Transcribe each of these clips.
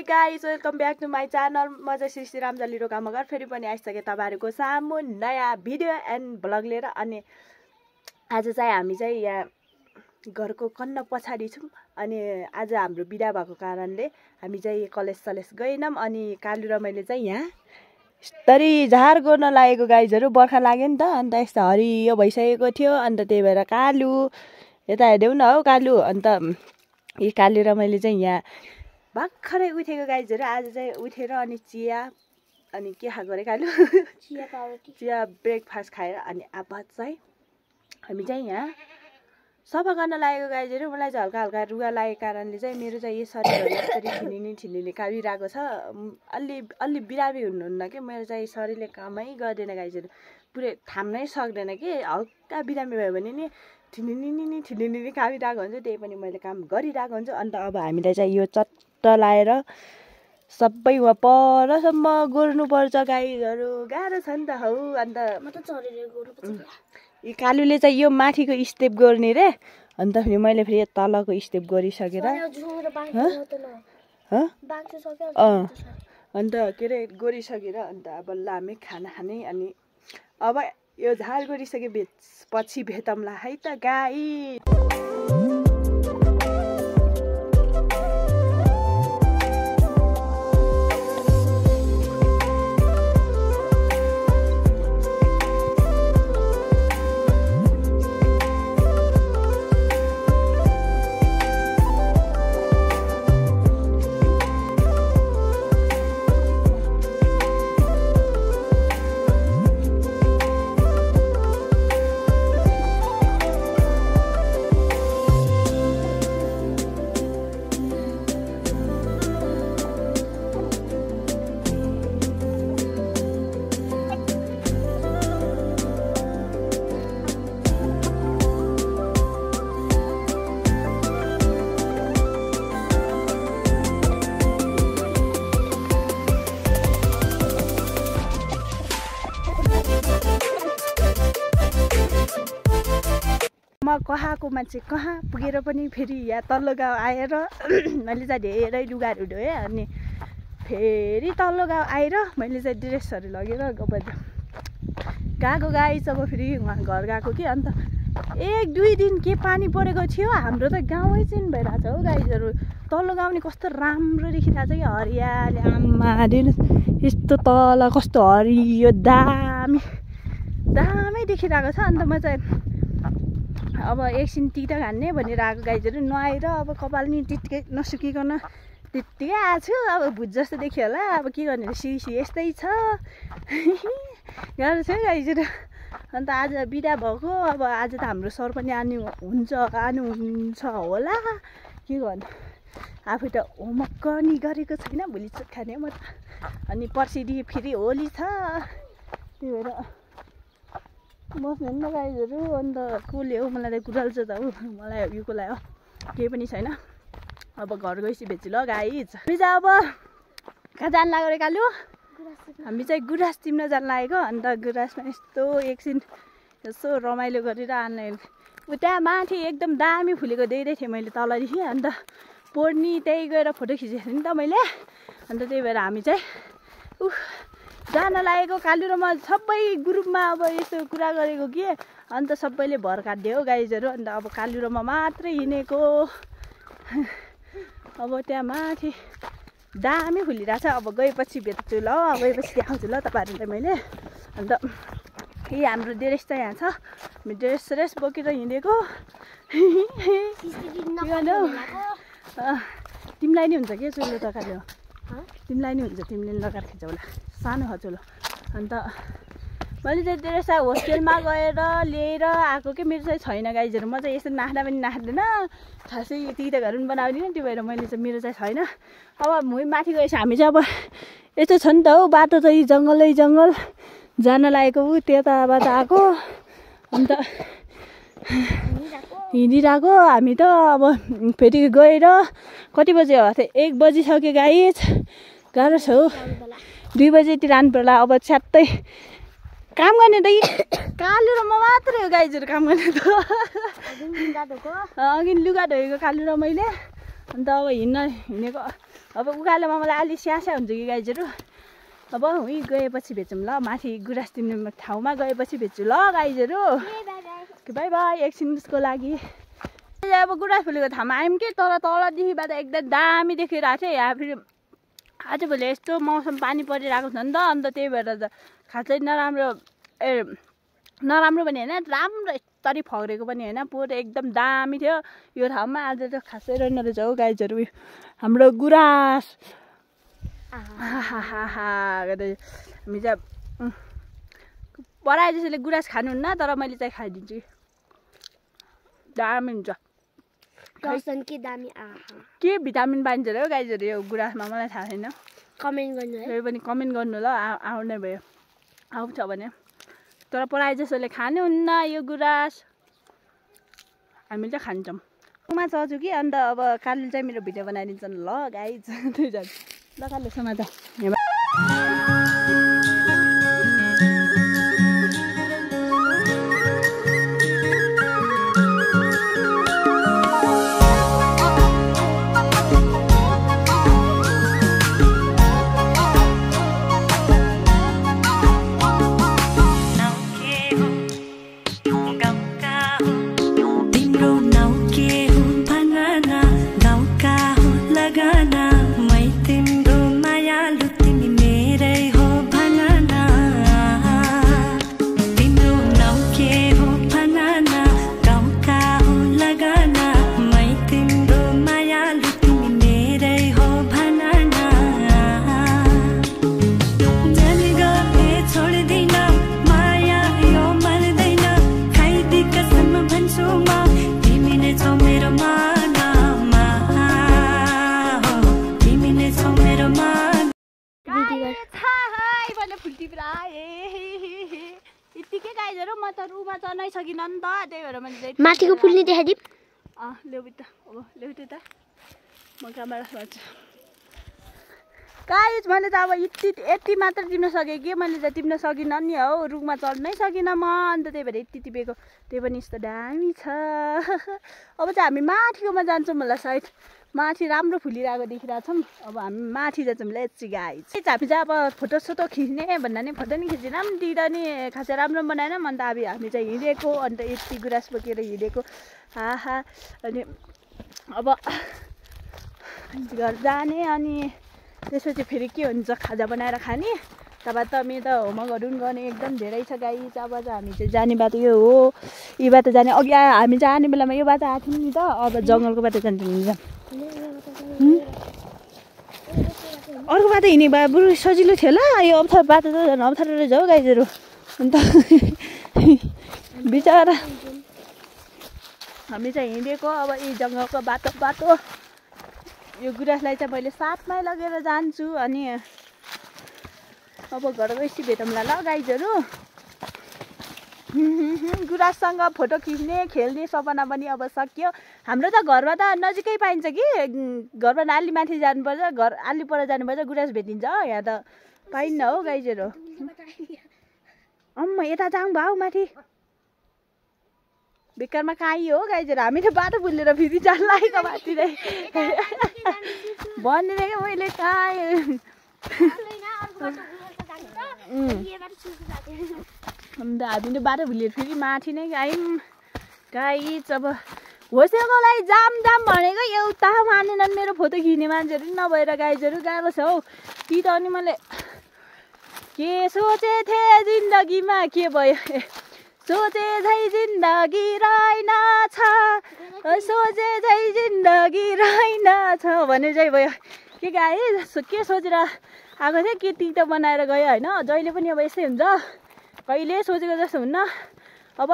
Guys welcome back to my channel. म चाहिँ श्री रामजाली रोका मगर फेरि पनि आइसकेँ तपाईँहरूको सामु नयाँ भिडियो एन्ड भ्लग लिएर। अनि आज चाहिँ हामी चाहिँ यहाँ घरको कन्न पछाडि छौँ। अनि आज हाम्रो बिदा भएको कारणले हामी चाहिँ कलेज सलेज गएनौँ। अनि कालु र मैले चाहिँ यहाँ यस्तरी झार गर्न लागेको गाइजहरू, बर्खा लाग्यो नि त, अन्त यस्तो हरियो भइसकेको थियो। अन्त त्यही भएर कालु यता हेर्देऊ न हौ कालु। अन्त यी कालु र मैले चाहिँ यहाँ भर्खरै उठेको गाइजहरू। आज चाहिँ उठेर अनि चिया अनि के खाएको अरे कालु? चिया ब्रेकफास्ट खाएर अनि अब चाहिँ हामी चाहिँ यहाँ सफा गर्न लागेको गाइजहरू। मलाई चाहिँ हल्का हल्का रुगा लागेको कारणले चाहिँ मेरो चाहिँ यो शरीरहरू यसरी ठिनिनी काबिरहेको छ। अलि बिरामी हुनुहुन्न कि मेरो चाहिँ शरीरले कामै गर्दैन गाइजहरू, पुरै थाम्नै सक्दैन कि। हल्का बिरामी भयो भने नि ठिनिनी काबिरहेको हुन्छ, त्यही पनि मैले काम गरिरहेको हुन्छु। अन्त अब हामीलाई चाहिँ यो चट्ट लाएर सबै वहाँ परसम्म गोर्नुपर्छ गाइजहरू, गाह्रो छ नि त हौ। अन्त यी कालुले चाहिँ यो माथिको स्टेप गर्ने रे, अन्त फेरि मैले फेरि तलको स्टेप गरिसकेर अन्त के अरे गरिसकेर अन्त अब लामे खाना खाने। अनि अब यो झार गरिसकेपछि भेटौँला है त गाई। म कहाँको मान्छे कहाँ पुगेर पनि फेरि यहाँ तल्लो गाउँ आएर मैले चाहिँ धेरै लुगाहरू धोएँ। अनि फेरि तल्लो गाउँ आएर मैले चाहिँ ड्रेसहरू लगेर गएको गाइस। अब फेरि उहाँ घर गएको कि अन्त 1-2 दिन के पानी परेको थियो। हाम्रो त गाउँै चाहिँ भइरहेको छ हौ गाइजहरू। तल्लो गाउँ नि कस्तो राम्रो देखिरहेको छ कि, हरियाली आमा यस्तो तल कस्तो हरियो दामी देखिरहेको छ। अन्त म चाहिँ अब एकछिन टी त खान्ने भनेर आएको गाइजहरू। नुहाएर अब कपाल नि टिट्के नसुकिकन त्यत्तिकै आएको छु। अब भुत जस्तो देखियो होला, अब के गर्ने, सिसी यस्तै छ गाह्रो छ गाइजहरू। अन्त आज बिदा भएको, अब आज त हाम्रो सर पनि आउनुहुन्छ होला, के गर्नु। आफू त होमवर्क नि गरेको छैन, भोलि चुट खाने म त। अनि पर्सिदेखि फेरि होली छ, त्यही भएर बस्नु नि त गाइजहरू। अन्त को ल्याऊ मलाई त गुराल्छ त हौ, मलाई यो को ल्यायो केही पनि छैन। अब घर गएपछि भेट्छु ल गाइज। हामी चाहिँ अब कहाँ जानु लाग्यो रे कालु? हामी चाहिँ गुराँस तिम्न जानु लागेको। अन्त गुराँसमा यस्तो एकछिन यसो रमाइलो गरेर आन्ने। उता माथि एकदम दामी फुलेको देख्दै थिएँ मैले तलदेखि। अन्त पोर्नी त्यही गएर फोटो खिचेको थिएँ नि त मैले। अन्त त्यही भएर हामी चाहिँ जान लागेको। कालु र म सबै ग्रुपमा अब यस्तो कुरा गरेको कि अन्त सबैले भर काटिदियो गाइजहरू। अन्त अब कालु र म मात्रै हिँडेको। अब त्यहाँ माथि दामी फुलिरहेको छ। अब गएपछि भेट्छु ल, गएपछि देखाउँछु ल तपाईँहरूलाई मैले। अन्त यही हाम्रो ड्रेस चाहिँ यहाँ छ, हामी ड्रेस बोकेर हिँडेको। तिमीलाई नि हुन्छ के चुलो त कालु? तिमीलाई नि हुन्छ, तिमीले लगाएर खिच होला, सानो छ चुलो। अन्त मैले चाहिँ ड्रेस होस्टेलमा गएर लिएर आएको कि मेरो चाहिँ छैन गाइजहरू। म चाहिँ यस्तो नाच्दा पनि नाच्दैन, खासै टिकटकहरू पनि बनाउँदिनँ, त्यो भएर मैले चाहिँ मेरो चाहिँ छैन। अब भुइँ माथि गएछ हामी चाहिँ। अब यस्तो छ नि त हौ, बाटो चाहिँ जङ्गलै जङ्गल जान लागेको त्यताबाट आएको। अन्त हिँडिरहेको हामी त। अब फेरि गएर कति बजे हो? 1 बजिसक्यो गाइज, गाह्रो छ हौ। 2 बजेतिर आउनु पर्ला। अब च्यात्तै काम गर्ने त कालु र म मात्रै हो गाइजहरू काम गर्ने त। अघि लुगा धोएको कालु र मैले। अन्त अब हिँडेको अब उकालोमा मलाई अलि स्यास्या हुन्छ कि गाइजहरू। अब उहीँ गएपछि भेट्छौँ ल, माथि गुराँस दिने ठाउँमा गएपछि भेट्छु ल गाइजहरू। बाई बाई एकछिनको लागि। अब गुराँस फुलेको ठाउँमा आयौँ कि तर तलदेखिबाट एकदम दामी देखिरहेको थियो। यहाँ फेरि आजभोलि यस्तो मौसम पानी परिरहेको छ नि त, अन्त त्यही भएर त खासै नराम्रो पनि होइन, राम्रो यस्तरी फग्रेको पनि होइन, पुरो एकदम दामी थियो यो ठाउँमा। आज त खासै रहेन रहेछ हौ गाइजहरू हाम्रो गुराँस। गर्दै हामी चाहिँ पढाए जसले गुराँस खानुहुन्न, तर मैले चाहिँ खाइदिन्छु कि दामी हुन्छ। के भिटामिन पाइन्छ र गाइजहरू यो गुराँसमा मलाई थाहा छैन, कमेन्ट गर्नु है। पनि कमेन्ट गर्नु ल, आउने भयो आउँछ भने। तर पढाए जसोले खानुहुन्न यो गुराँस, हामी चाहिँ खान्छौँ। मा चल्छु कि अन्त अब कालु चाहिँ मेरो भिडियो बनाइदिन्छन् ल गाइज। दुईजना ल कालु समाज यतिकै गाइजहरू। म त रुमा चढ्नै सकिनँ नि त, त्यही भएर मैले माथिको फुल नि देखाइदिउँ। ल्याउ त, अब ल्याउ त म क्यामेरा गर्छु। गाइज मैले त अब यति मात्र टिप्न सकेँ कि मैले त टिप्न सकिनँ नि हौ, रुखमा चढ्नै सकिनँ म, अन्त त्यही भएर यति टिपेको। त्यही पनि यस्तो दामी छ। अब चाहिँ हामी माथिकोमा जान्छौँ होला सायद, माथि राम्रो फुलिरहेको देखिरहेको छौँ। अब हामी माथि जान्छौँ लेट्स गाइज। हामी चाहिँ अब फोटोसोटो खिच्ने भन्दा नि फोटो नि खिचेन पनि दिँदा नि खासै राम्रो बनाएन। अन्त अब हामी चाहिँ हिँडेको, अन्त यति गुराँस बोकेर हिँडेको। अनि अब घर जाने, अनि त्यसपछि फेरि के हुन्छ खाजा बनाएर खाने। तब त मेरो त होमवर्कहरू पनि गर्ने एकदम धेरै छ गाइज। अब चाहिँ हामी चाहिँ जाने बाटो यो हो, यो बाटो जाने। अघि हामी जाने बेलामा यो बाटो आएको थियौँ नि त, अब जङ्गलको बाटो जान्छौँ नि। अर्को बाटो हिँड्ने भए बरु सजिलो थियो होला, यो अप्ठ्यारो बाटो त झन् अप्ठ्यारो रहेछ हौ गाइजहरू। अन्त बिचरा हामी चाहिँ हिँडेको अब यी जङ्गलको बाटो। यो गुराँसलाई चाहिँ मैले साथमै लगेर जान्छु। अनि अब घर गएपछि भेटौँला ल गाइजहरू। गुराँससँग फोटो खिच्ने खेल्ने सपना पनि अब सकियो। हाम्रो त घरबाट नजिकै पाइन्छ कि, घरबाट अलि माथि जानुपर्छ, घर अलि पर जानुपर्छ, गुराँस भेटिन्छ। यहाँ त पाइन्न हौ गाइजहरू। यता जाउँ भाउ माथि बेकारमा काहीँ हो गाइजहरू। हामी त बाटो भुलेर फेरि जान लागेको माथि नै भनिदिएको मैले कहाँ। अन्त हामी त बाटो भुलेर फेरि माथि नै आयौँ गाइज। अब होस् मलाई जाम भनेको एउटा मानेनन् मेरो फोटो खिच्ने मान्छेहरू नभएर गाइजहरू। गाह्रो छ हौ। कि त अनि मैले के सोचे थिएँ जिन्दगीमा के भयो, सोचे झै जिन्दगी रहेन छ, सोचे झै जिन्दगी रहेन छ भने चाहिँ भयो। के गाइज के सोचेर आएको थिएँ, के टिकटक बनाएर गयो होइन। जहिले पनि अब यस्तै हुन्छ, कहिले सोचेको जस्तो हुन्न। अब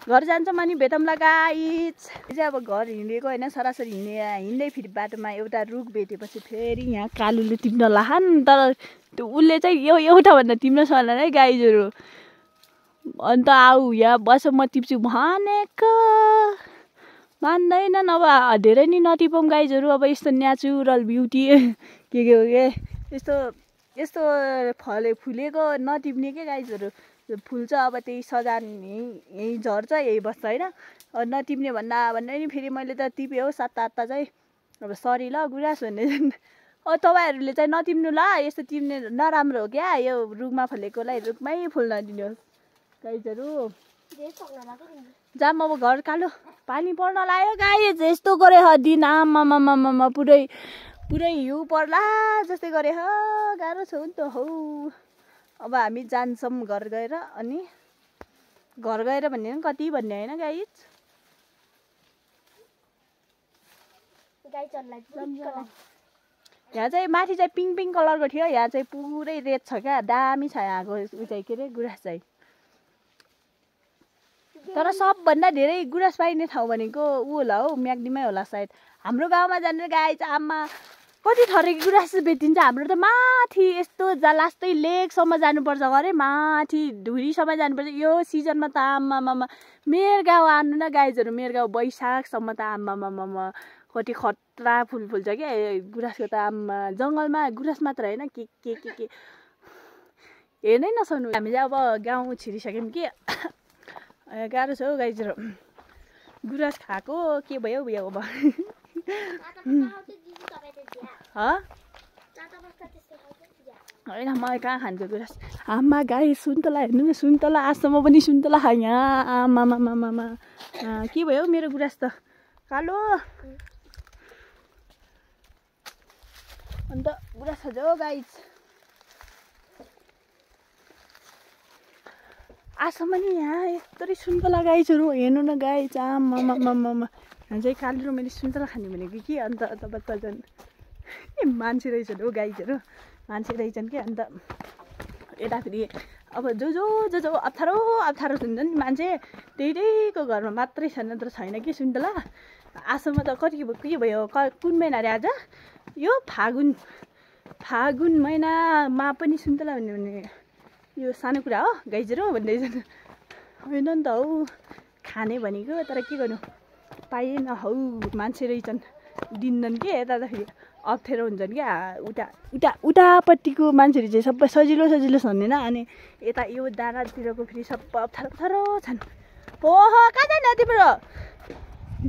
घर जान्छौँ अनि भेटौँला गाइज। चाहिँ अब घर हिँडेको होइन, सरासरी हिँड्दै फेरि बाटोमा एउटा रुख भेटेपछि फेरि यहाँ कालुले टिप्न लाहान्, तर त्यो उसले चाहिँ यो एउटा भन्दा टिप्न सक्दैन है गाइजहरू। अन्त आऊ यहाँ बस म टिप्छु भनेको मान्दैनन्। अब धेरै नै नटिपौँ गाइजहरू। अब यस्तो नेचुरल ब्युटी के यस्तो फुलेको नटिप्ने के गाइजहरू। फुल्छ अब त्यही सजान यहीँ झर्छ यही बस्छ होइन। नटिप्ने भन्दा नि फेरि मैले त टिपेँ हौ 7-8टा चाहिँ। अब सरी ल गुराँस भन्ने तपाईँहरूले चाहिँ नतिम्नु ल, यस्तो तिम्ने नराम्रो हो क्या, यो रुखमा फलेकोलाई रुखमै फुल नदिनुहोस् गाइजहरू। जाम अब घर कालो पानी पर्न लाग्यो गाइज, यस्तो गरे दिन आमामामामा पुरै हिउँ पर्ला जस्तै गरे गाह्रो छ नि त हौ। अब हामी जान्छौँ घर गएर, अनि घर गएर भन्ने पनि कति भन्ने होइन गाइज। यहाँ चाहिँ माथि चाहिँ पिङ्क पिङ्क कलरको थियो, यहाँ चाहिँ पुरै रेड छ क्या, दामी छ यहाँको उ चाहिँ के अरे गुराँस चाहिँ। तर सबभन्दा धेरै गुराँस पाइने ठाउँ भनेको ऊ होला हौ, म्याग्दीमै होला सायद। हाम्रो गाउँमा जाने गाई चाहिँ आम्मा कति थरीको गुराँस बेचिन्छ। हाम्रो त माथि यस्तो लास्टै लेकसम्म जानुपर्छ अरे, माथि धुरीसम्म जानुपर्छ। यो सिजनमा त आम्मामामा मेरो गाउँ आउनु न गाइजहरू, मेरो गाउँ वैशाखसम्म त आम्मामामा कति खतरा फुल फुल्छ क्या गुराँसको त। आम्मा जङ्गलमा गुराँस मात्र होइन के हेर्नै नसक्नु। हामी चाहिँ अब गाउँ छिरिसक्यौँ कि गाह्रो छ हौ गाइजहरू। गुराँस खाएको के भयो अब होइन मलाई कहाँ खान्छ गुराँस। आमा गाई सुन्तला हेर्नु न, सुन्तला आजसम्म पनि सुन्तला खाएँ यहाँ। आमामामामा के भयो मेरो गुराँस त कालो। अन्त गुराँस खान्छ हौ गाइज, आजसम्म नि यहाँ यत्रो सुन्तला गाइजहरू हेर्नु न गाइज। आमामामामा यहाँ चाहिँ कालो मैले सुन्तला खाने भनेको कि। अन्त तपाईँ त झन् मान्छे रहेछन् हो गाइजहरू, मान्छे रहेछन् कि। अन्त यता फेरि अब जो अप्ठ्यारो सुन्छन् मान्छे, त्यहीको घरमा मात्रै छ, नत्र छैन कि सुन्तला। आजसम्म त कति के भयो, कुन महिना अरे आज यो फागुन महिनामा पनि सुन्तला भन्ने यो सानो कुरा हो गाइजहरू भन्दैछन्। होइन नि त हौ खाने भनेको, तर के गर्नु पाइएन हौ, मान्छे रहेछन् दिन्नन् कि। यता त फेरि अप्ठ्यारो हुन्छन् क्या, उतापट्टिको मान्छेहरू चाहिँ सबै सजिलो छन् होइन। अनि यता यो डाँडातिरको फेरि सबै अप्ठ्यारो छन्। ओहो कहाँ जाने तिम्रो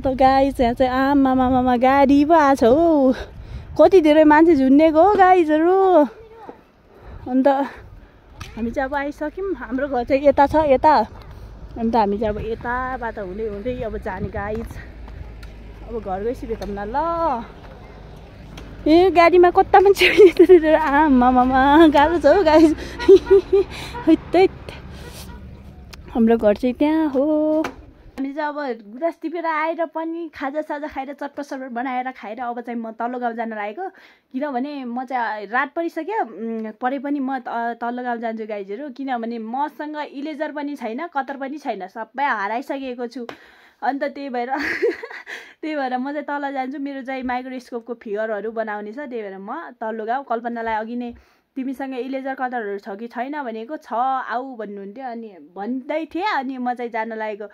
त गाइज। यहाँ चाहिँ आमामामा गाडी पो आएको छ हौ, कति धेरै मान्छे झुन्डेको हो गाइजहरू। अन्त हामी चाहिँ अब आइसक्यौँ, हाम्रो घर चाहिँ यता छ यता। अन्त हामी चाहिँ अब यताबाट हुँदै अब जाने गाइज। अब घर गएपछि भेटौँ न ल। ए गाडीमा कता मान्छे आमामामा गाह्रो छ हौ गाइज। हाम्रो घर चाहिँ त्यहाँ हो। हामी चाहिँ अब गुराँस टिपेर आएर पनि खाजासाजा खाएर चटपट बनाएर खाएर अब चाहिँ म तल्लो गाउँ जान लागेको। किनभने म चाहिँ रात परिसक्यो, परे पनि म तल्लो गाउँ जान्छु गाइजहरू। किनभने मसँग इलेजर पनि छैन, कतर पनि छैन, सबै हराइसकेको छु। अन्त त्यही भएर म चाहिँ तल जान्छु। मेरो चाहिँ माइक्रोस्कोपको फिगरहरू बनाउने छ, त्यही भएर म तल्लो गाउँ। कल्पनालाई अघि नै तिमीसँग इलेजर कटरहरू छ कि छैन भनेको, छ आऊ भन्नुहुन्थ्यो, अनि भन्दै थिएँ। अनि म चाहिँ जान लागेको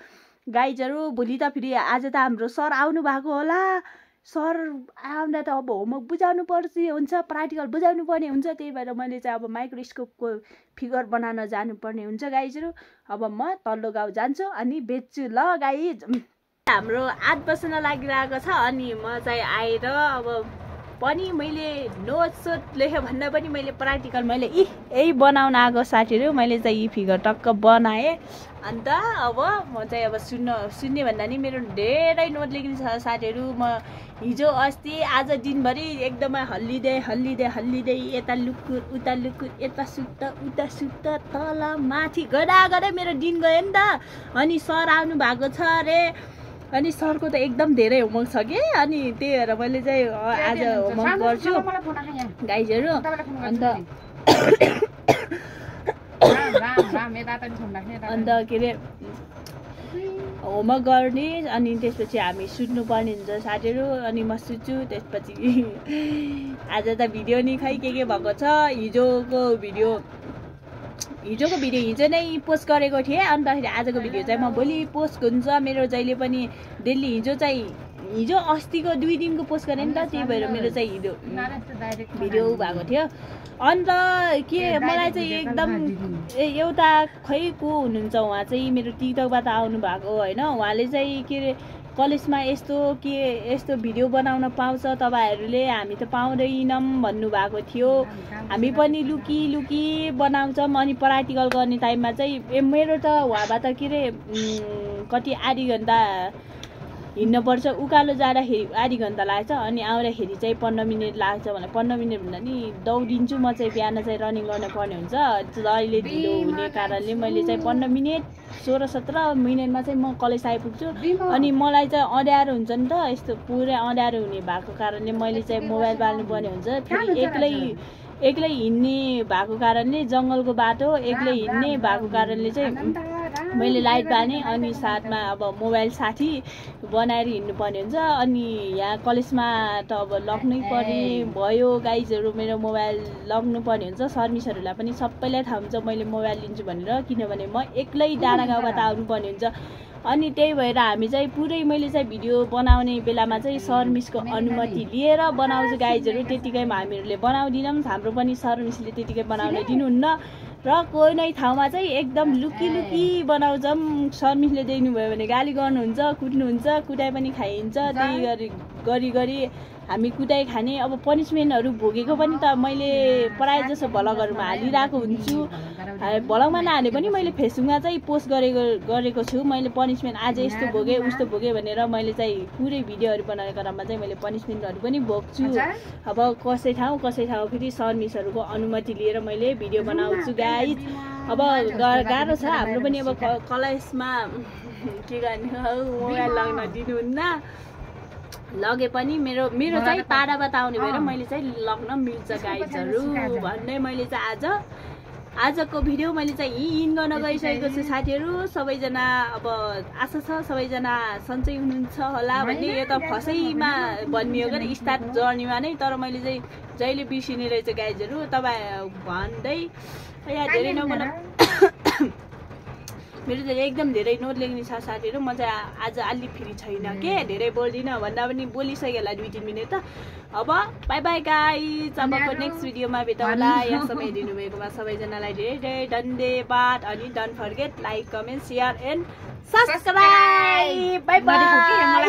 गाइजहरू। भोलि त फेरि आज त हाम्रो सर आउनु भएको होला। सर आउँदा त अब होमवर्क बुझाउनु पर्ने हुन्छ, प्र्याक्टिकल बुझाउनु पर्ने हुन्छ। त्यही भएर मैले चाहिँ अब माइक्रोस्कोपको फिगर बनाउन जानुपर्ने हुन्छ गाइजहरू। अब म तल्लो गाउँ जान्छु अनि बेच्छु ल गाइज। हाम्रो 8 बज्न लागिरहेको छ, अनि म चाहिँ आएर अब पनि मैले नोट लेखेँ भन्दा पनि मैले प्र्याक्टिकल मैले यही बनाउन आएको साथीहरू। मैले चाहिँ यी फिगर टक्क बनाएँ। अन्त अब म चाहिँ अब सुन्ने भन्दा नि मेरो धेरै नोट लेख्ने छ साथीहरू। म हिजो अस्ति आज दिनभरि एकदमै हल्लिँदै यता लुकुर उता लुकुर, यता सुत्त उता सुत्त, तल माथि गदा मेरो दिन गयो नि त। अनि सर आउनु भएको छ अरे, अनि सरको त एकदम धेरै होमवर्क छ कि। अनि त्यही भएर मैले चाहिँ आज होमवर्क गर्छु गाइजहरू। अन्त के अरे होमवर्क गर्ने, अनि त्यसपछि हामी सुत्नुपर्ने हुन्छ साथीहरू। अनि म सुत्छु, त्यसपछि आज त भिडियो नि खै के भएको छ। हिजोको भिडियो हिजो नै पोस्ट गरेको थिएँ। अन्तखेरि आजको भिडियो चाहिँ म भोलि पोस्ट हुन्छ मेरो जहिले पनि डेली। हिजो अस्तिको 2 दिनको पोस्ट गरेँ नि त, त्यही भएर मेरो चाहिँ हिजो भिडियो भएको थियो। अन्त के मलाई चाहिँ एकदम एउटा खै को हुनुहुन्छ, उहाँ चाहिँ मेरो टिकटकबाट आउनु भएको होइन। उहाँले चाहिँ के अरे कलेजमा यस्तो भिडियो बनाउन पाउँछ तपाईँहरूले, हामी त पाउँदैनौँ भन्नुभएको थियो। हामी पनि लुकी बनाउँछौँ। अनि प्र्याक्टिकल गर्ने टाइममा चाहिँ मेरो त हावा त के अरे कति आधी घन्टा हिँड्नुपर्छ, उकालो जाँदाखेरि आधी घन्टा लाग्छ, अनि आउँदाखेरि चाहिँ 15 मिनट लाग्छ भने 15 मिनट भन्दा नि दौडिन्छु म चाहिँ। बिहान चाहिँ रनिङ गर्नुपर्ने हुन्छ, अहिले ढिलो हुने कारणले मैले चाहिँ 15 मिनट 16-17 मिनटमा चाहिँ म कलेज आइपुग्छु। अनि मलाई चाहिँ अँध्यारो हुन्छ नि त, यस्तो पुरै अँध्यारो हुने भएको कारणले मैले चाहिँ मोबाइल बाल्नुपर्ने हुन्छ। फेरि एक्लै हिँड्ने भएको कारणले, जङ्गलको बाटो एक्लै हिँड्ने भएको कारणले चाहिँ मैले लाइट बाल्ने, अनि साथमा अब मोबाइल साथी बनाएर हिँड्नुपर्ने हुन्छ। अनि यहाँ कलेजमा त अब लग्नै पर्ने भयो गाइजहरू, मेरो मोबाइल लग्नुपर्ने हुन्छ। सर्भिसहरूलाई पनि सबैलाई थाहा हुन्छ मैले मोबाइल लिन्छु भनेर, किनभने म एक्लै डाँडा गाउँबाट आउनुपर्ने हुन्छ। अनि त्यही भएर हामी चाहिँ पुरै मैले चाहिँ भिडियो बनाउने बेलामा चाहिँ सर मिसको अनुमति लिएर बनाउँछु गाइजहरू। त्यतिकैमा हामीहरूले बनाउँदिनौँ, हाम्रो पनि सर मिसले त्यतिकै बनाउन दिनुहुन्न। र कोही नै ठाउँमा चाहिँ एकदम लुकी बनाउँछौँ। सर मिसले देख्नुभयो भने गाली गर्नुहुन्छ, कुट्नुहुन्छ, कुटाइ पनि खाइन्छ। त्यही गरी हामी कुटाइ खाने। अब पनिसमेन्टहरू भोगेको पनि त मैले प्रायः जसो भ्लगहरूमा हालिरहेको हुन्छु। भ्लगमा नहाले पनि मैले फेसबुकमा चाहिँ पोस्ट गरेको छु। मैले पनिसमेन्ट आज यस्तो भोगेँ उस्तो भोगेँ भनेर मैले चाहिँ पुरै भिडियोहरू बनाउने क्रममा चाहिँ मैले पनिसमेन्टहरू पनि भोग्छु। अब कसै ठाउँ फेरि सर मिसहरूको अनुमति लिएर मैले भिडियो बनाउँछु गाइज। अब गाह्रो छ हाम्रो पनि। अब कलेजमा के गर्ने, मोबाइल लग्न दिनुहुन्न। लगे पनि मेरो चाहिँ टाढाबाट आउने भएर मैले चाहिँ लग्न मिल्छ गाइजहरू भन्दै मैले चाहिँ आजको भिडियो मैले चाहिँ इन गर्न गइसकेको छु साथीहरू। सबैजना अब आशा छ सबैजना सन्चै हुनुहुन्छ होला भन्ने। यो त फसैमा भन्ने हो कि स्टार्ट जर्नीमा नै, तर मैले चाहिँ जहिले बिर्सिने रहेछ गाइजहरू तपाईँ भन्दै। यहाँ धेरै नबोला मेरो चाहिँ एकदम धेरै नोट लेख्ने छ साथीहरू। म चाहिँ आज अलि फ्री छैन के, धेरै बोल्दिनँ भन्दा पनि बोलिसक्यो होला 2-3 मिनट त। अब बाई बाई गाइज, अबको नेक्स्ट भिडियोमा भेटौँला। यहाँ समय दिनुभएकोमा सबैजनालाई धेरै धन्यवाद। अनि don't forget like, comment, share and subscribe. By by.